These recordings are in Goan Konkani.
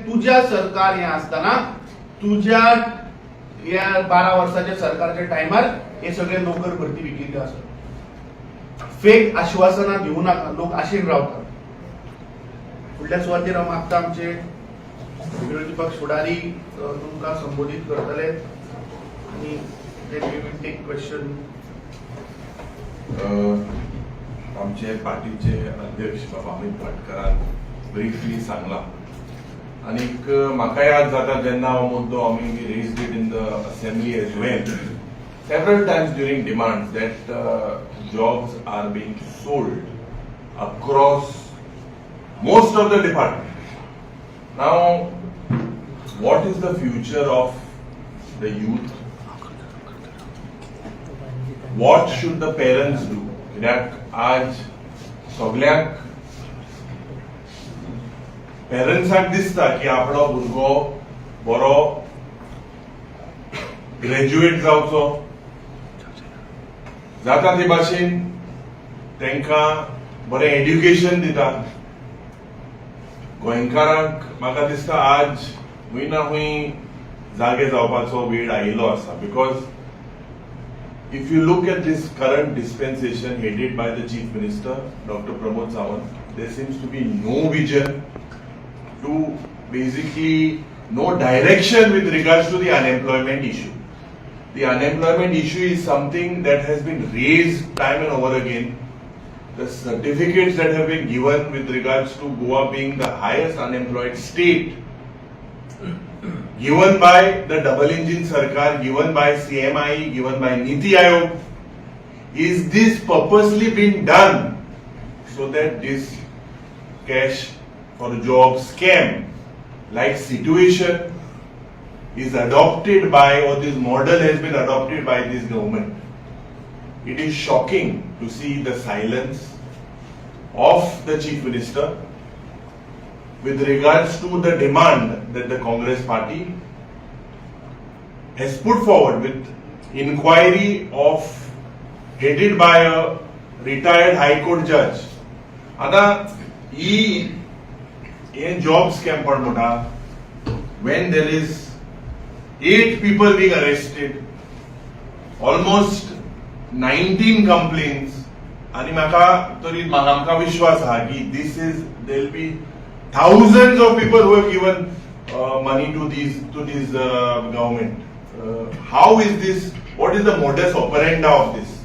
तुज्या सरकार हें आसतना तुज्या ह्या 12 वर्साच्या सरकारच्या टायमार हे सगळे नोकर भरती विकिल्ल्यो आसा. फेक आश्वासनां दिवं नाका, लोक आशेन रावतात. फुडल्या सुवातेर हांव मागता आमचे विरोधी पक्ष फुडारी तुमकां संबोधीत करतले आनी then we will take question. आमचे पार्टीचे अध्यक्ष बाबा अमित भाटकारान ब्रिफली सांगला आनीक म्हाका याद जाता जेन्ना हो मुद्दो आमी we raised it in the assembly as well several times during demands that jobs are being sold across most of the departments. Now, what is the future of the youth? What should the parents do? कित्याक आज सगल्यांक पेरंट्साक दिसता की आपलो भुरगो बरो ग्रॅज्युएट जावचो, जाता ते भाशेन तांकां बरें एड्युकेशन दिता. गोंयकारांक म्हाका दिसता आज खंय ना खंय जागे जावपाचो वेळ आयिल्लो आसा, because if you look at this current dispensation headed by the Chief Minister, Dr. Pramod Sawant, there seems to be no vision to basically no direction with regards to the unemployment issue. The unemployment issue is something that has been raised time and over again. The certificates that have been given with regards to Goa being the highest unemployed state, given by the double engine Sarkar, given by CMIE, given by Niti Aayog, is this purposely been done so that this cash for job scam like situation is adopted by, or this model has been adopted by this government? It is shocking to see the silence of the Chief Minister with regards to the demand that the Congress party has put forward with inquiry of headed by a retired High Court judge. आता ही हे जॉब स्कॅम पण म्हणटा, when there is eight people being arrested, almost 19 complaints, आणि म्हाका तरी म्हाका आमकां विश्वास आहा की this is there will be thousands of people who have given money to this government. How is this? What is the modus operandi of this?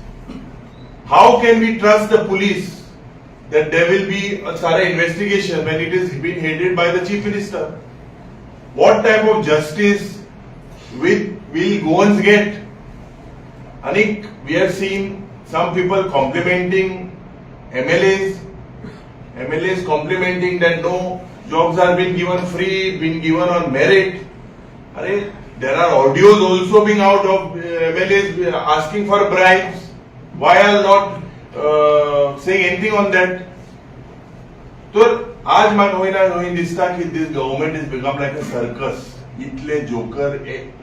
How can we trust the police that there will be a thorough investigation when it is being headed by the Chief Minister? What type of justice will Goans get? Anik, we have seen some people complimenting MLAs, MLAs complimenting that no jobs are being given free, being given on merit. Arey, there are audios also being out of MLAs asking for bribes. Why are not saying anything on that? तर आज म्हाका खंय ना खंय दिसता की this government is become like a circus. इतले जोकर,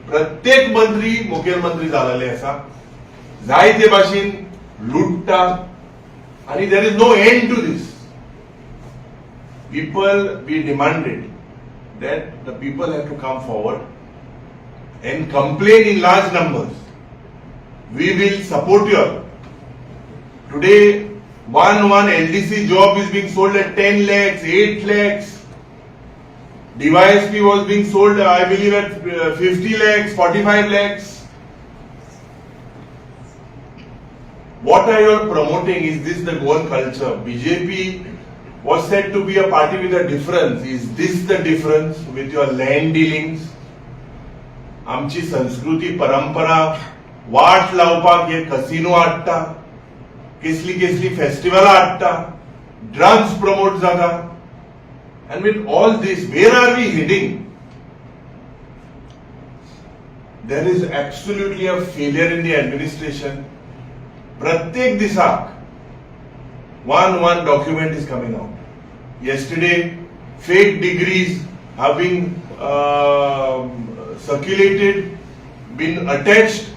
प्रत्येक मंत्री मुखेलमंत्री जालेले आसा, जायते भाशेन लुट्टा आनी there is no end to this. People, we demanded that the people have to come forward and complain in large numbers. We will support you all. Today, one LDC job is being sold at 10 lakhs, 8 lakhs. DYSP was being sold, I believe, at 50 lakhs, 45 lakhs. What are you all promoting? Is this the Goan culture? BJP was said to be a party with a difference. Is this the difference with your land dealings? आमची संस्कृती परंपरा वाट लावपाक हे कसिनो हाडटा, कसली कसली फेस्टिवलां हाडटा, ड्रग्स प्रमोट जाता, and with all this, where are we heading? There is absolutely a failure in the administration. प्रत्येक दिसाक one one document is coming out. Yesterday, fake degrees have been circulated, been attached.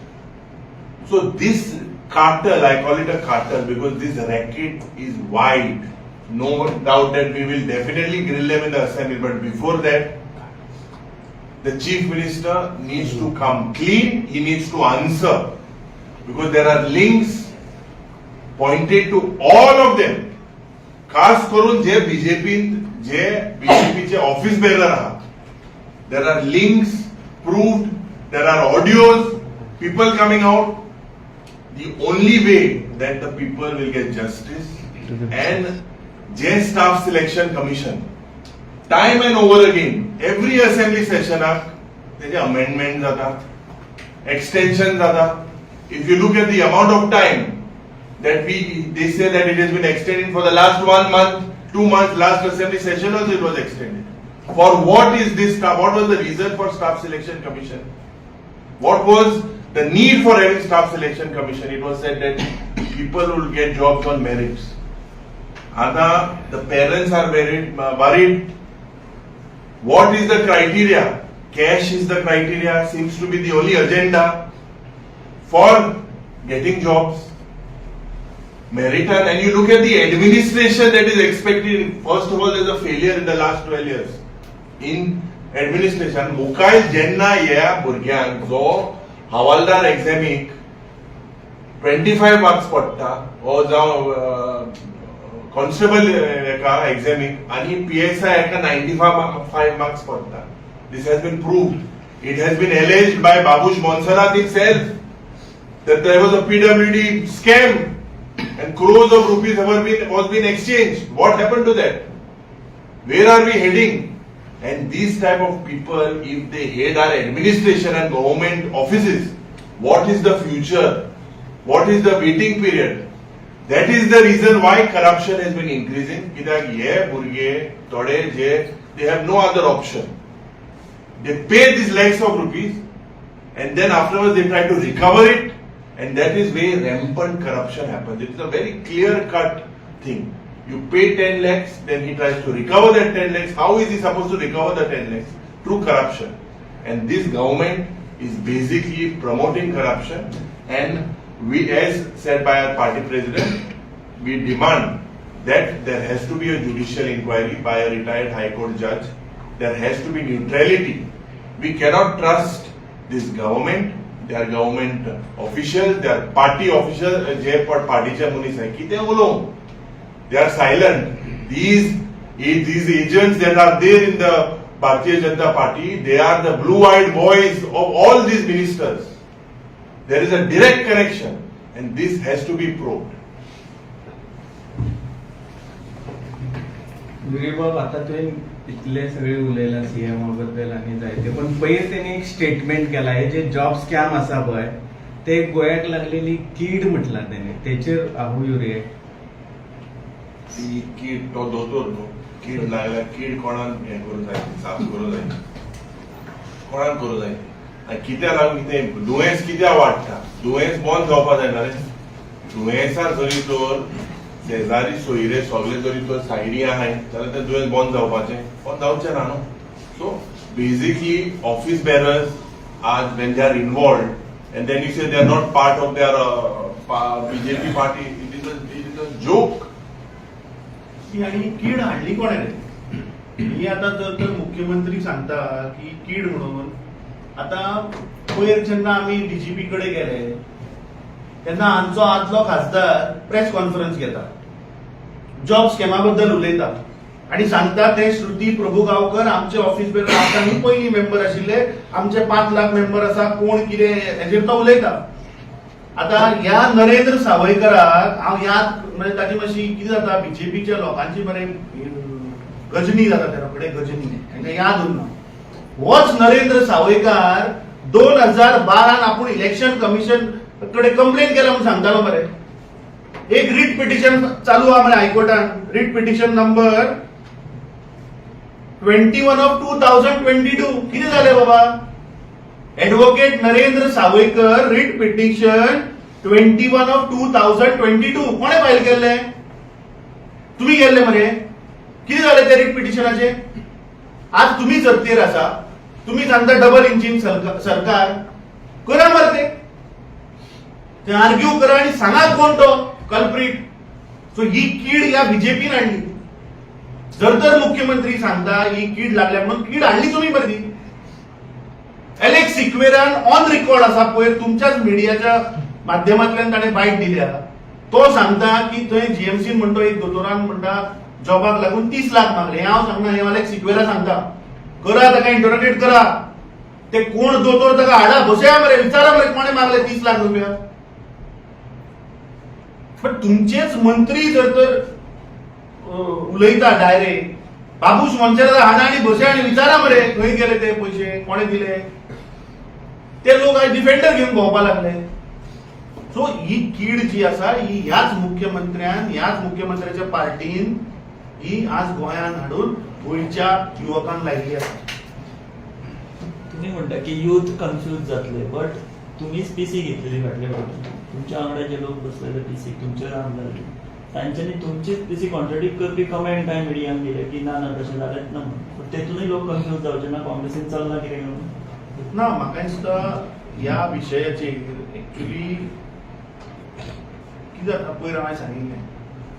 So this cartel, I call it a cartel because this racket is wide. No doubt that we will definitely grill them in the assembly, but before that, The chief minister needs to come clean, he needs to answer, because there are links pointed to all of them. खास करून जे बीजेपीन, जे बीजेपीचे ऑफिस बेरर आहा, there are links proved, there are audios, people coming out. The only way that the people will get justice and J staff selection commission time and over again every assembly सेशनाक तेजे अमेंडमेंट जाता, एक्सटेन्शन जाता. If you look at the amount of time that we they say that it has been extended for the last one month, 2 months, last assembly session also it was extended. For what is this staff? What was the reason for staff selection commission? What was the need for having staff selection commission? It was said that people will get jobs on merits. आता the parents are worried. What is the criteria? Cash is the criteria, seems to be the only agenda for getting jobs. Merit, and you look at the administration that is expected. First of all, there's a failure in the last 12 years in administration. मुखायल जेन्ना ह्या भुरग्यांक जो हवालदार एग्जामीक 25 मार्क्स पडटा ओ जावं कॉन्स्टेबल एका एग्जामीक आनी पीएसआय एका 95 मार्क्स पडटा. This has been proved. It has been alleged by Babush Monserrate himself that there was a PWD scam and crores of rupees have been was been exchanged. What happened to that? Where are we heading? And these type of people, if they head our administration and government offices, what is the future? What is the waiting period? That is the reason why corruption has been increasing. कित्याक हे भुरगे थोडे जे they have no other option. They pay these lakhs of rupees and then afterwards they try to recover it, and that is where rampant corruption happens. It is a very clear cut thing. You pay 10 lakhs, then he tries to recover that 10 lakhs. How is he supposed to recover the 10 lakhs? Through corruption. And this government is basically promoting corruption, and we, as said by our party president, we demand that there has to be a judicial inquiry by a retired high court judge. There has to be neutrality. We cannot trust this government, their government officials, their party officials, जे पण पार्टीचे मनीस आहे कितें उलोवं, they are silent. These agents that are there in the Bharatiya Janata Party, they are the blue-eyed boys of all these ministers. There is a direct connection, and this has to be probed. बाब, आता तुवें इतले सगळे उलयला सीएमा बद्दल आनी जायते, पण पयर तेणी एक स्टेटमेंट केला, हे जे जॉब स्कॅम आसा पळय, ते गोंयाक लागलेली कीड म्हटला तेणे. तेचेर how you react? ती कीड, तो दोतोर न्हू. कीड लागल्यार कीड कोणाक हें करूं जाय, साफ करूं जाय, कोणाक करूं जाय? आनी कित्याक लागून कितें दुयेंस कित्याक वाडटा? दुयेंस बंद जावपा जायना रे. दुयेंसा जरी तर शेजारी सोयरे सगळे जरी तर सायडी आहाय जाल्यार तें दुयेंस बंद जावपाचें? बंद जावचें ना न्हू. So basically, office bearers are, when they are involved and then you say they are not part of their BJP party, it is a joke. की आणि कीड हाडली कोणें रे ही? आता जर तर मुख्यमंत्री सांगता की कीड म्हणून, आता पयर जेन्ना आमी डीजीपी कडेन गेले तेन्ना आमचो आदलो खासदार प्रेस कॉन्फरन्स घेता, जॉब स्कॅमा बद्दल उलयता आणि सांगता ते श्रुती प्रभुगांवकर आमचे ऑफिस बेरर आतां न्ही, पयलीं मेंबर आशिल्ले, आमचे 5 लाख मेंबर आसा, कोण कितें हेजेर तो उलयता. आता ह्या नरेंद्र सावयकराक हांव याद, म्हणजे ताची मातशी कितें जाता, बीजेपीच्या लोकांची मरे गजनी जाता, त्या कडेन गजनी, तांकां याद उरना. होच नरेंद्र सावयकार 2012न आपूण इलेक्शन कमिशन कडेन कंप्लेन केला म्हणून सांगतालो मरे. एक रिट पिटिशन चालू आहा मरे हायकोर्टान, writ petition number 21 of 2022. कितें जालें बाबा? Advocate Narendra Sawaikar, writ petition 21 of 2022 कोणे फायल केल्ले? तुम्ही केल्ले मरे. कितें जालें त्या रिट पिटिशनाचे? आज तुम्ही सत्तेर आसा, तुम्ही सांगता डबल इंजिन सरकार. करा मरे ते, आर्ग्यू करा आणि सांगा कोण तो कल्प्रीट. सो ही कीड ह्या बीजेपीन हाडली. जर तर मुख्यमंत्री सांगता ही कीड लागल्या म्हणून, कीड हाडली तुम्ही मरे ती. आलेक्स सिक्वेरान ऑन रिकॉर्ड आसा, पयर तुमच्याच मिडियाच्या माध्यमांतल्यान ताणें बायट दिल्या. तो सांगता की थंय जीएमसीन म्हणतो एक दोतोरान म्हणटा जॉबाक लागून 30 लाख मागले. हें हांव सांगना, हें आलेक्स सिक्वेरा सांगता. करा ताका इंटरोगेट करा. ते कोण दोतोर ताका हाडा, बसया मरे, विचारा मरे कोणे मागले 30 लाख रुपया. पण तुमचेच मंत्री जर तर उलयता डायरेक्ट, बाबूश मोन्सेरात हाडा आनी बसया आनी विचारा मरे खंय गेले ते पयशे, कोणे दिले ते. लोक आयज डिफेंडर घेवन भोंवपा लागले. सो ही कीड जी आसा ही ह्याच मुख्यमंत्र्यान, ह्याच मुख्यमंत्र्याच्या पार्टीन ही आज गोंयांत हाडून गोंयच्या युवकांक लायिल्ली आसा. तुम्ही म्हणटा की युथ कन्फ्यूज जातले, बट तुमीच पीसी घेतलेली फाटल्या फावटी. तुमच्या वांगडा जे लोक बसलेले पीसी, तुमचे आमदार, तांच्यांनी तुमचीच पीसी कॉन्ट्रडिक्ट करपी कमेंट काय मिडियान दिले की ना ना, तशें जालेंच ना म्हणून. पण तेतूनय लोक कन्फ्यूज जावचे ना, काँग्रेसीन चल्लां कितें म्हणून? ना, म्हाका दिसता ह्या विशयाचेर एक्चुली कितें जाता, पयर हांवें सांगिल्लें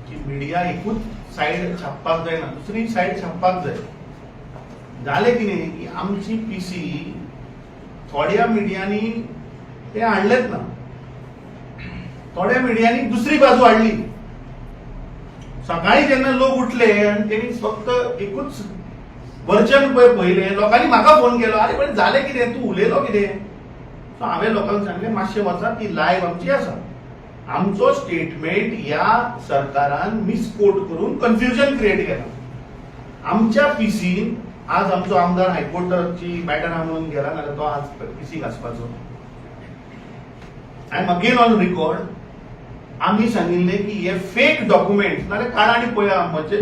की मिडिया एकूच सायड छापपाक जायना, दुसरी सायड छापपाक जाय. जालें कितें की आमची पीसी थोड्या मिडियांनी ते हाडलेच ना, थोड्या मिडियांनी दुसरी बाजू हाडली. सकाळी जेन्ना लोक उठले आनी तेणी फक्त एकूच वर्जन पळय पळयलें, लोकांनी म्हाका फोन केलो, "आरे, पण जालें कितें? तूं उलयलो कितें?" सो हांवें लोकांक सांगलें, मातशें वचा, ती लायव्ह आमची आसा. आमचो स्टेटमेंट ह्या सरकारान मिसकोट करून कन्फ्युजन क्रिएट केला. आमच्या पीसीन आज आमचो आमदार हायकोर्टाची मॅटर आहा म्हणून गेला, नाल्यार तो आज पीसीक आसपाचो. I am again on record. आमी सांगिल्लें की हे फेक डॉक्युमेंट, नाल्यार काडा आनी पळया, म्हजे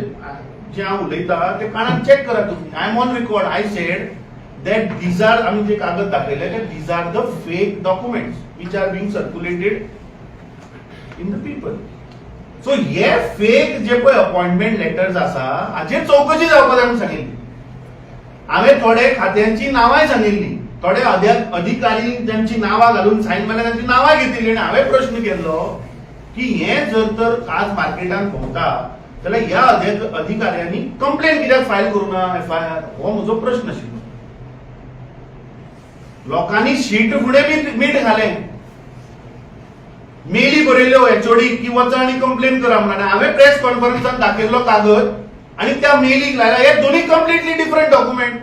जे हांव उलयता ते काडान चॅक करा तुमी. I am on record. I said that these are, आमी जे कागद दाखयले ते, these are the fake documents which are being circulated in the people. So हे फेक जे पळय अपॉइंटमेंट लेटर्स आसा, हाचेर चवकशी जावपाक जाय म्हणून सांगिल्ली हांवें. थोडे खात्यांची नांवांय सांगिल्ली, थोडे अधिकारी ज्यांची नांवां घालून सायन मारल्या तांची नांवां घेतिल्ली आनी हांवें प्रश्न केल्लो की हे जर तर आज मार्केटान भोंवता जाल्यार ह्या अधिकाऱ्यांनी कंप्लेन कित्याक फायल करूं ना, एफआयआर? हो म्हजो प्रश्न आशिल्लो. लोकांनी शीट फुडें मीठ मीठ घालें, मेली बरयल्यो एचओडी की वचा आनी कंप्लेन करा म्हणून. आनी हांवें प्रेस कॉन्फरन्सान दाखयल्लो कागद आनी त्या मेलीक लायला, हे दोन्ही कम्प्लिटली डिफरंट डॉक्युमेंट.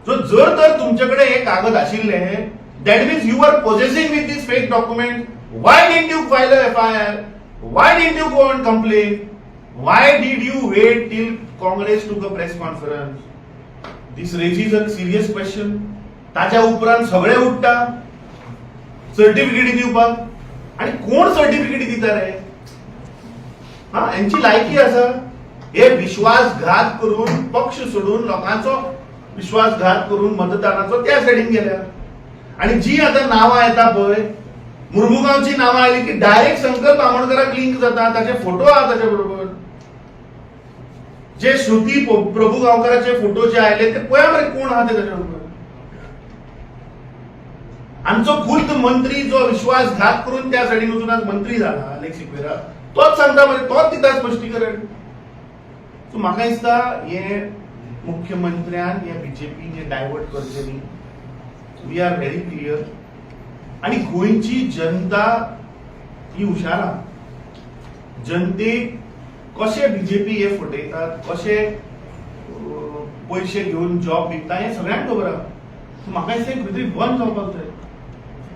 सो जर तर तुमचे कडेन हे कागद आशिल्ले, that means you are possessing with this fake document. Why didn't you file a FIR? Why didn't you go and complain? Why did you wait till Congress took a press conference? This raises a serious question. ताच्या उपरांत सगळे उठ्ठा सर्टिफिकेटी दिवपाक. आणि कोण सर्टिफिकेटी दिता रे? हा, यांची लायकी आसा? हे विश्वासघात करून, पक्ष सोडून, लोकांचो विश्वासघात करून मतदानाचो त्या सायडीन गेल्या. आणि जी आता नावां येता पळय, मुर्मुगांवची नावां आयली की डायरेक्ट संकल्प आमोणकराक लिंक जाता, ताचे फोटो आहा ताचे बरोबर. जे श्रुती प्रभू गांवकाराचे फोटो जे आयले ते पळया मरे कोण आहा ते ताच्या बरोबर. आमचो खुद्द मंत्री जो विश्वासघात करून त्या सायडीन वचून आज मंत्री जाला, आलेक्स सिक्वेरा, तोच सांगता मरे, तोच दिता स्पश्टीकरण. सो म्हाका दिसता हे मुख्यमंत्र्यान, हे बीजेपीन हे डायवर्ट करचे न्ही. We are very clear. आणि गोंयची जनता ही हुशार आहा. जनतेक कशे बीजेपी हे फटयतात, कशे पयशे घेवन जॉब विकता हें सगळ्यांक खबर आहा. सो म्हाका दिसता खंय तरी बंद जावपाक जाय.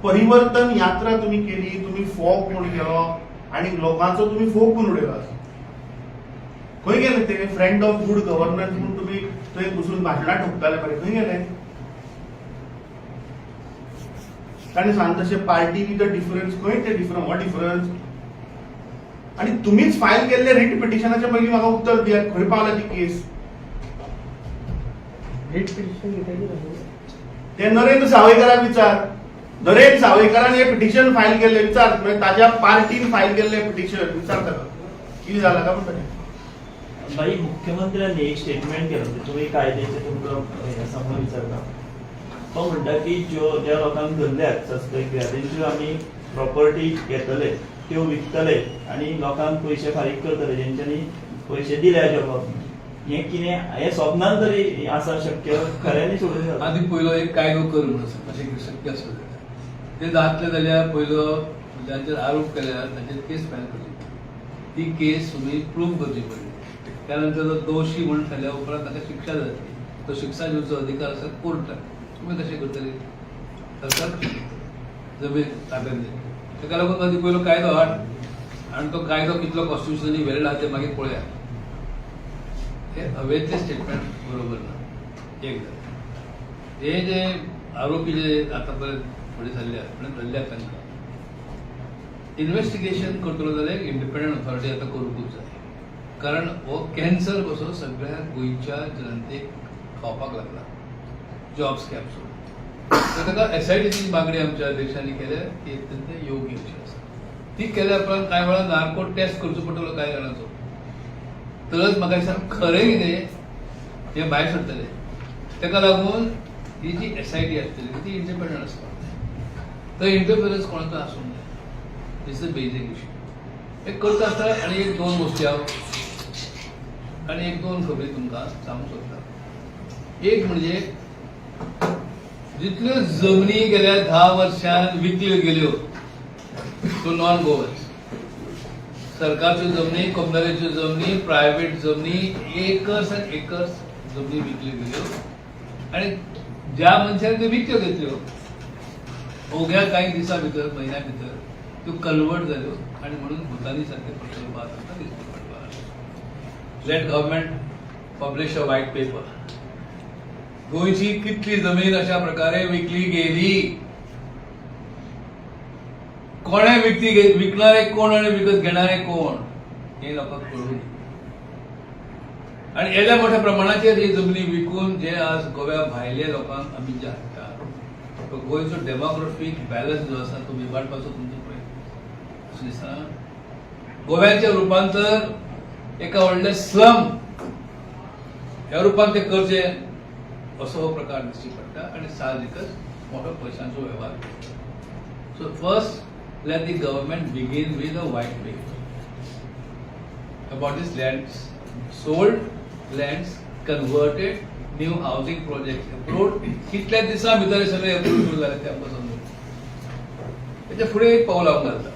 परिवर्तन यात्रा तुमी केली, तुमी फोग म्हूण केलो आनी लोकांचो तुमी फोग करून उडयलो. खंय गेले ते फ्रेंड ऑफ गुड गव्हर्नन्स म्हूण तुमी थंय बसून भाशणां ठोकताले मरे, खंय गेले? ताणें सांग तशें पार्टी विथ अ डिफरन्स, खंय ते डिफरन्स? हो डिफरन्स. आनी तुमीच फायल केल्ले रिट पिटिशनाच्या पयलीं म्हाका उत्तर दियात, खंय पावला ती केस? रिट पिटिशन कित्याची जाली? ते नरेंद्र सावयकाराक विचार. नरेंद्र सावयकारान हे पिटिशन फायल केल्ले, विचार. म्हणजे ताज्या पार्टीन फायल केल्ले पिटिशन, विचार ताका कितें जाला काय म्हणटा तें. बाई, मुख्यमंत्र्यांनी एक स्टेटमेंट केलं म्हणजे तुम्ही कायद्याचे तुमकां हें आसा म्हणून विचारता. तो म्हणटा की ज्यो ज्या लोकांक धरल्यात सस्पेक्ट केल्या तेंच्यो आमी प्रॉपर्टी घेतले, त्यो विकतले आनी लोकांक पयशे फारीक करतले जेंच्यांनी पयशे दिल्या जॉबाक. हें कितें हें स्वप्नान तरी आसा शक्य खऱ्यांनी सोडून जाता. आदी पयलो एक कायदो कर म्हणून आसा, अशें कितें शक्य आसलो जाल्यार ते जातले जाल्यार पयलो जांचेर आरोप केल्यार तांचेर केस फायल करची पडली, ती केस तुमी प्रूव करची पडली, त्यानंतर तो दोशी म्हणून थारल्या उपरांत ताका शिक्षा जातली, तो शिक्षा दिवचो अधिकार आसा कोर्टाक. तुमी कशें करतले? सरकार कशें करतलें? जमीन ताब्यात घेतली, ताका लागून आदी पयलो कायदो हाड आनी तो कायदो कितलो कॉन्स्टिट्युशनली व्हॅलिड आहा ते मागीर पळया. हे हवेतले स्टेटमेंट बरोबर ना. एक जालें, हे जे आरोपी जे आतां पर्यंत फुडें सरल्या म्हणजे धरल्या तांकां इन्व्हेस्टिगेशन करतलो जाल्यार इंडिपेंडंट ऑथॉरिटी आतां करूंकूच जाय, कारण हो कॅन्सर कसो सगळ्या गोंयच्या जनतेक खावपाक लागला जॉब स्कॅम सोडून. तर ताका एसआयटीची मागणी आमच्या अध्यक्षांनी केल्या ती अत्यंत योग्य अशी आसा. ती केल्या उपरांत कांय वेळार नार्को टेस्ट करचो पडटलो कांय जाणांचो, तरच म्हाका दिसता खरें कितें हें भायर सरतलें. ताका लागून ही जी एसआयटी आसतली ती इंडिपेंडंट आसपाक जाय, थंय इंटरफिरन्स कोणाचो आसूंक जाय. This is basic issue. हे करता आसतना आनी एक दोन गोश्टी हांव आनी एक दोन खबरी तुमकां सांगूंक सोदता. एक म्हणजे जितल्यो जमनी गेल्या 10 वर्षांत विकल्यो गेल्यो टू नॉन गोवन्स, सरकारच्यो जमनी, कोमदारीच्यो जमनी, प्रायव्हेट जमनी, एकर्स आनी एकर्स जमनी विकल्यो गेल्यो आनी ज्या मनशान त्यो विकत्यो घेतल्यो अवघ्या कांय दिसां भितर, म्हयन्या भितर त्यो कन्वर्ट जाल्यो आनी म्हणून भुतानी सारके प्रकल्प आतां दिसती पडपाक लागले. Let government publish a white paper, गोंयची कितली जमीन अशा प्रकारे विकली गेली, कोणे विकती विकणारे कोण आणि विकत घेणारे कोण हे लोकांक कळूं दी. आणि एद्या मोठ्या प्रमाणाचेर ही जमनी विकून जे आज गोव्या भायले लोकांक आमी जे हाडटा तो गोंयचो डेमोग्राफीक बॅलन्स जो आसा तो बिबाडपाचो तुमचो प्रयत्न अशें दिसना. गोव्याचें रुपांतर एका व्हडलें स्लम ह्या रुपान ते करचें असो हो प्रकार दिश्टी पडटा आनी साहजिकच मोठो पयशांचो वेव्हार. So first let the government begin with a white paper about this lands sold, lands converted, new housing projects approved. कितल्या दिसां भितर हे सगळे अप्रूव्ह सुरू जाले ते आमकां समजून. तेच्या फुडें एक पावल हांव घालता.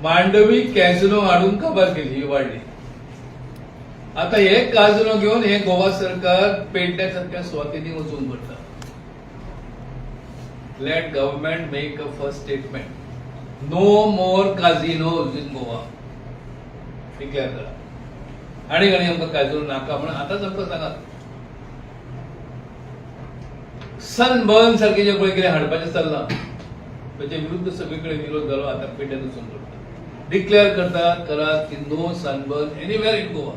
मांडवी कॅझिनो हाडून काबार केली, ही वाडली. आता हे काझिनो घेवन हे गोवा सरकार पेडण्या सारख्या सुवातेनी वचूंक पडटा. Let government make a first statement, no more casinos in Goa declare करा. आणि आनी आमकां काझिनो नाका म्हणून आतांच आमकां सांगात. सनबर्न सारखे जे पळय कितें हाडपाचें चल्लां ताचे विरुद्ध सगळे विरोध जालो. आतां पेड्ड्यार वचून पडटा. डिक्लेअर करता करात की no sunburn anywhere in Goa.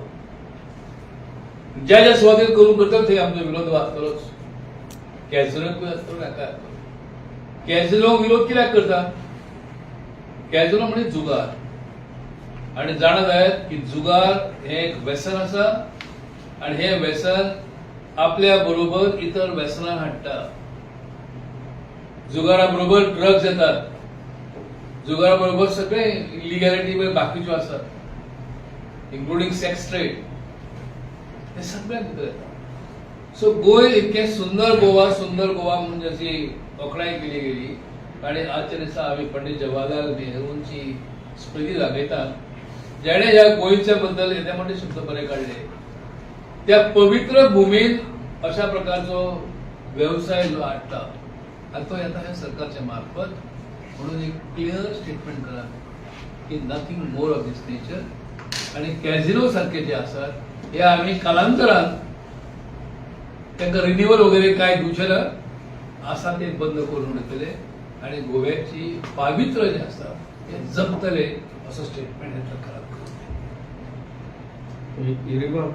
ज्या ज्या सुवातेर करूंक करता थंय आमचो विरोध आसतलोच. कॅझिनोकूय आसतलो, हाका आसतलो. कॅझिनो विरोध कित्याक करता? कॅझिनो म्हणजे जुगार आणि जाणा जायत की जुगार हे एक व्यसन आसा आणि हे व्यसन आपल्या बरोबर इतर व्यसनां हाडटा. जुगारा बरोबर ड्रग्स येतात, जुगारा बरोबर सगळे इलिगॅलिटी बाकीच्यो आसात, इन्क्लुडींग सेक्स ट्रेड, हे सगळ्या भितर येता. सो गोंय इतकें सुंदर गोवा, सुंदर गोवा म्हणून जशी तोखणाय केली गेली आणि आजच्या दिसा आमी पंडित जवाहरलाल नेहरूंची स्मृती दाखयता, जेणे ह्या गोंयच्या बद्दल येदे मोठे शब्द बरे काडले, त्या पवित्र भूमीन अशा प्रकारचो व्यवसाय जो हाडटा आनी तो येता ह्या सरकारच्या मार्फत. म्हणून एक क्लियर स्टेटमेंट करा की nothing more of this nature. आणि कॅझिनो सारखे जे आसात हे आमी कालांतरान तांकां रिन्युअल वगैरे काय दिवचे ना, आसा ते बंद करून उडयतले आणि गोव्याची पावित्र्य जे आसा ते जपतले असो स्टेटमेंट ह्या सरकारात. युरीबाब,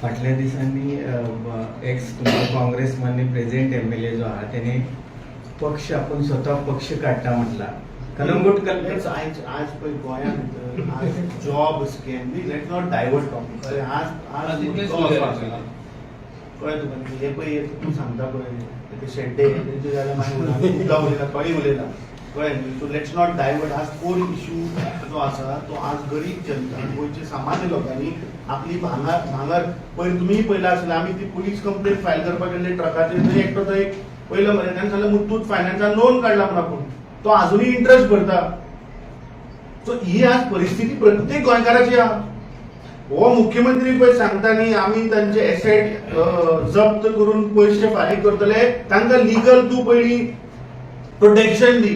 फाटल्या दिसांनी एक्स काँग्रेस मान्य प्रेझेंट एमएलए जो आहा त्याने पक्ष आपण स्वतः पक्ष काडटा म्हटला कलंगूट. Let's आज आज पळय गोंया भितर आज job scam, let's not divert topic. आज आज तितलेंच मुद्दो असो clear आसा, कळ्ळें तुका न्ही? हे पळय तूं सांगता पळय ते शेड्डे तेंचे जाल्यार मागीर मुद्दा उलयला, तोय उलयला, कळ्ळें न्ही? So let's not divert. आज कोर इशू जो आसा तो आज गरीब जनता, गोंयचे सामान्य लोकांनी आपली भांगर भांगर पयर तुमीय पयला आसले, आमी ती पुलीस कंप्लेन फायल करपाक गेल्ले ट्रकाचेर, थंय एकटो थंय पयलो मरे, ताणें सांगलें मुत्तूट फायनान्सान लोन काडला म्हूण आपूण, तो आजुनूय इंट्रस्ट भरता. सो ही आज परिस्थिती प्रत्येक गोंयकाराची आहा. हो मुख्यमंत्री पळय सांगता न्ही, आमी तांचे एसेट जप्त करून पयशे फारीक करतले. तांकां लिगल तूं पयलीं प्रोटेक्शन दी.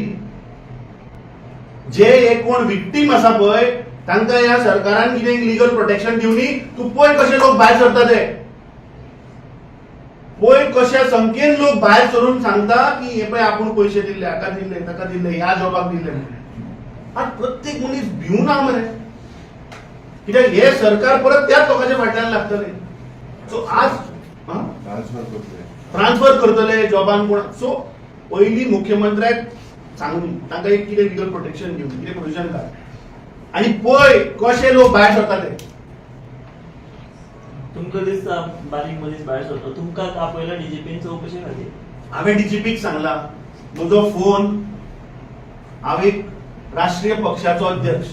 जे हे कोण विक्टीम आसा पळय, तांकां ह्या सरकारान कितें लिगल प्रोटेक्शन दिवनी. तूं पळय कशे लोक भायर सरता ते, पळय कशा संख्येन लोक भायर सरून सांगता की हे पळय, आपूण पयशे दिल्ले, हाका दिल्ले, ताका दिल्ले, ह्या जॉबाक दिल्ले म्हणून. आज प्रत्येक मनीस भिवून आहा मरे, कित्याक हे सरकार परत त्याच लोकांच्या फाटल्यान लागतले. सो आज हा? ट्रान्सफर करतले. ट्रान्सफर करतले जॉबान कोण. सो पयलीं मुख्यमंत्र्याक सांगून तांकां एक कितें लिगल प्रोटेक्शन दिवन कितें प्रोविजन काड आनी पळय कशे लोक भायर सरता ते. तुमकां दिसता बारीक मनीस भायर सरतो? तुमकां आपयला डीजीपीन चवकशे खातीर. हांवें डीजीपीक सांगला, म्हजो फोन, हांव एक राष्ट्रीय पक्षाचो अध्यक्ष,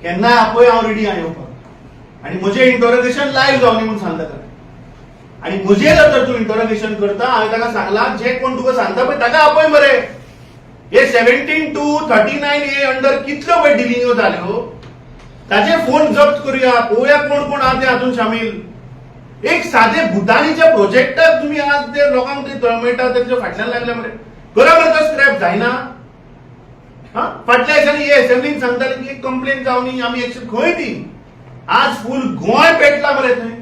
केन्नाय आपय, हांव रेडी आहा येवपाक आनी म्हजें इंटरोगेशन लायव्ह जावनी म्हूण सांगता ताका. आनी म्हजेर जर तूं इंटरोगेशन करता, हांवें ताका सांगला, जे कोण तुका सांगता पळय ताका आपय मरे. हे 17 to 39A under कितल्यो पळय डिलिंग्यो जाल्यो, ताचे फोन जप्त करूया, पळोवया कोण कोण आहा ते हातूंत शामील. एक साधे भुतानीच्या प्रोजेक्टाक तुम्ही आज ते लोकांक ते तळमळटा, तेंच्या फाटल्यान लागले मरे. करा मरे तो स्क्रॅप, जायना. हा, फाटल्या दिसांनी हे असेंब्लीन सांगताले की एक कंप्लेन जावनी, आमी एक्शन. खंय ती? आज फूल गोंय पेटला मरे थंय.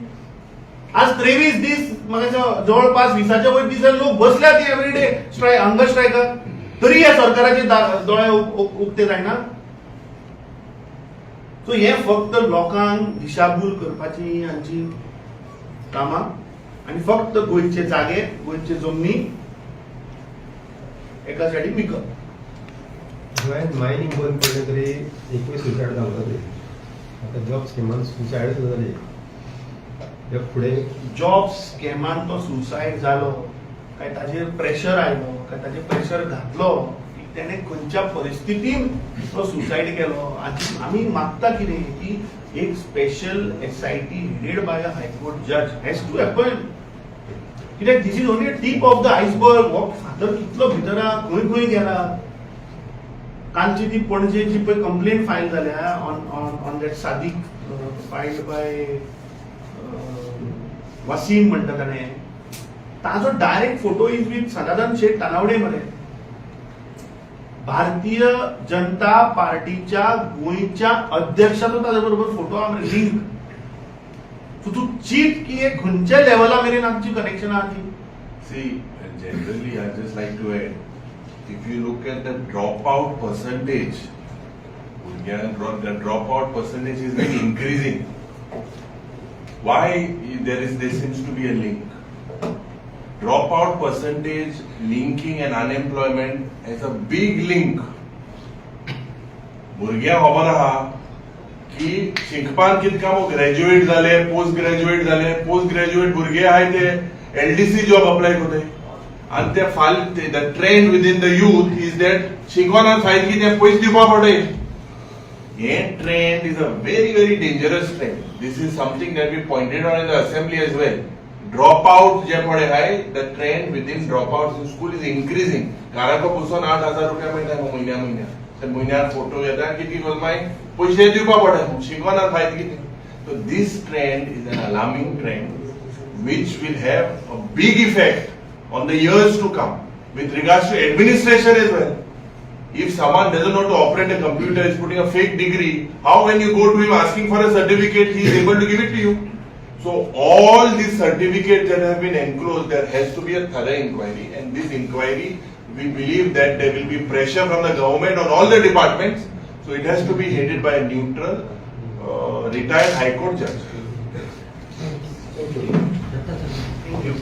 आज 23 दीस, म्हाका जवळपास 20च्या वयर दीस लोक बसल्या ती एवरीडे स्ट्रायक, हंगर स्ट्रायकार, तरी ह्या सरकाराचे दोळे उक्ते जायना. सो हे फक्त लोकांक दिशाभूल करपाची हांची कामां आनी फक्त गोंयचे जागे, गोंयचे जमनी एका सायडीन विकप. गोंयांत मायनींग बंद पडलें तरी एकूय सुसायड जावंक ना. आतां जॉब स्किमान सुसायड सुद्दां जाली. हे फुडें जॉब स्कॅमान तो सुसायड जालो काय ताजेर प्रेशर आयलो काय ताजेर प्रेशर घातलो की तेणे खंयच्या परिस्थितीन तो सुसायड केलो, हाची आमी मागता कितें की एक special SIT headed by a High Court judge has to appoint, कित्याक this is only tip of the iceberg. हो फातर कितलो भितर आहा, खंय खंय गेला. कालची ती पणजेची पळय कंप्लेन फायल जाल्या on that Sadiq, filed by Wasim म्हणटा ताणें, ताजो direct photo is with Sadanand Shet Tanavade मरे. भारतीय जनता पार्टीच्या गोंयच्या अध्यक्षाचो ताज्या बरोबर फोटो आहा मरे लिंक. सो तूं चीत की हे खंयच्या लेवला मेरेन आमची कनेक्शन आहा ती. See, generally, I just like to add, if you look at the dropout percentage, भुरग्यांक the dropout percentage has been increasing. Why there seems to be a link? Dropout percentage linking and unemployment has a big link. भुरग्यांक खबर आहा की शिकपान कितें काम, ग्रॅज्युएट जाले, पोस्ट ग्रॅज्युएट जाले, पोस्ट ग्रॅज्युएट भुरगे आहाय ते एलडीसी जॉब अप्लाय करताय आनी ते फाल the trend within the youth is that शिकोन आनी फायद कितें, पयशे दिवपा पडटा. हे trend is a very very dangerous trend. This is something that we pointed out in the assembly as well. Drop out जे पळय आहाय, the trend within drop out in school is increasing. घराको बसून 8,000 रुपया मेळटा म्हयन्या म्हयन्या, ते म्हयन्याक फोटो येता आनी कितें करता, मागीर पयशे दिवपा पडटा. शिकोन आनी फायदो कितें? So this trend is an alarming trend which will have a big effect on the years to come with regards to administration as well. If someone doesn't know to operate a computer, is putting a fake degree, how when you go to him asking for a certificate, he is able to give it to you? So all these certificates that have been enclosed, there has to be a thorough inquiry, and this inquiry, we believe that there will be pressure from the government on all the departments. So it has to be headed by a neutral, retired High Court judge. Thank you. Thank you.